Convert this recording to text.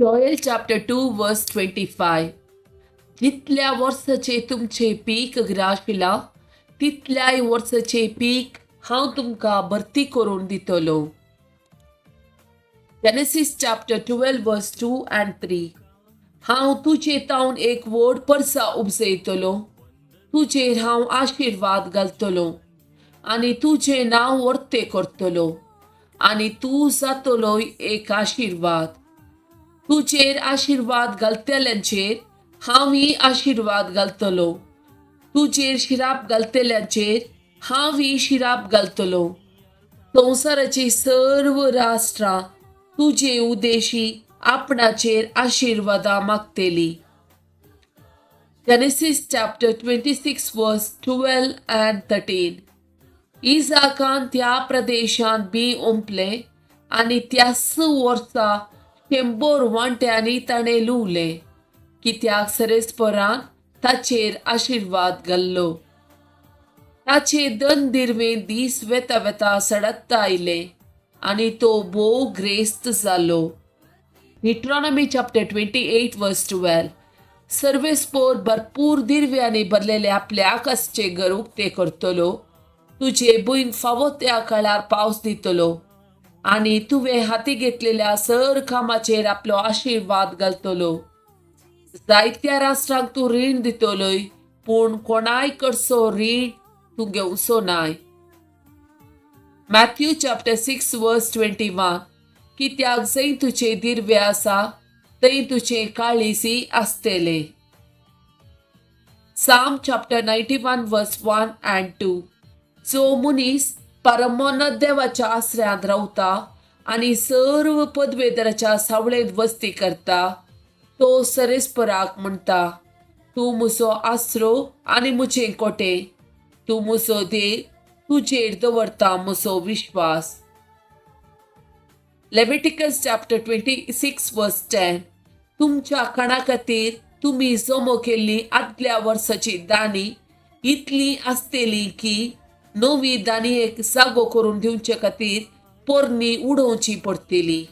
Joel chapter 2 verse 25. जितल्या वर्साचें तुमचें पीक ग्राशिलां तितल्याय वर्साचें पीक हांव तुमकां भरती करून दितलो. Genesis chapter 12 verse 2 and 3. हांव तुजे तावन एक व्हड परसा उपजयतलो, तुजेर हांव आशिर्वाद घालतलो आनी तुजें नांव वर्तें करतलो आनी तूं जातलो एक आशिर्वाद. तुजेर आशिर्वाद घालतल्यांचेर हांवूय आशिर्वाद घालतलो, तुजेर शिराप घालतल्यांचेर हांवूय शिराप घालतलो. संवसाराची सर्व राष्ट्रां तुजे उदेशी आपणाचेर आशिर्वादां मागतली. Genesis chapter 26 verse 12 and 13. इजाकान त्या प्रदेशांत बी ओंपलें आनी त्याच वर्सा 100 वांट्यांनी ताणें लुवलें, कित्याक सरेस्परान ताचेर आशिर्वाद घाल्लो. ताचे दन दिरवे दीस वेता वेता सडत्ता आयले आनी तो भोव ग्रेस्त जालो. Deuteronomy chapter 28 verse 12. सर्वेस्पोर भरपूर दिरव्यांनी भरलेले आपले आकाशचे घर उक्ते करतलो, तुजे भुंयक फावो त्या काळार पावस दितलो आनी तुवें हाती घेतलेल्या सर कामाचेर आपलो आशिर्वाद घालतलो. जायत्या राष्ट्रांक तूं रीण दितलोय, पूण कोणाय कडचो रीण तूं घेवचो नाय. Matthew chapter 6 verse 21. कित्याक जंय तुजें दिरवे आसा थंय तुजें काळीजी आसतलें. Psalm chapter 91 verse 1 and 2. जो मनीस परमोन्नत देवाच्या आसऱ्यांत रावता आनी सर्व पदवेदराच्या सावळेंत वस्ती करता, तो सरेस्पराक म्हणटा, तूं म्हजो आसरो आनी म्हजें कोटे, तूं म्हजो देव, तुजेर दवरता म्हजो विश्वास. Leviticus chapter 26 verse 10. तुमच्या खाणा खातीर तुमी जमो केल्ली आदल्या वर्साची दाणी इतली आसतली की नवी दाणयेक जागो करून दिवचे खातीर पोरणी उडोवची पडटली.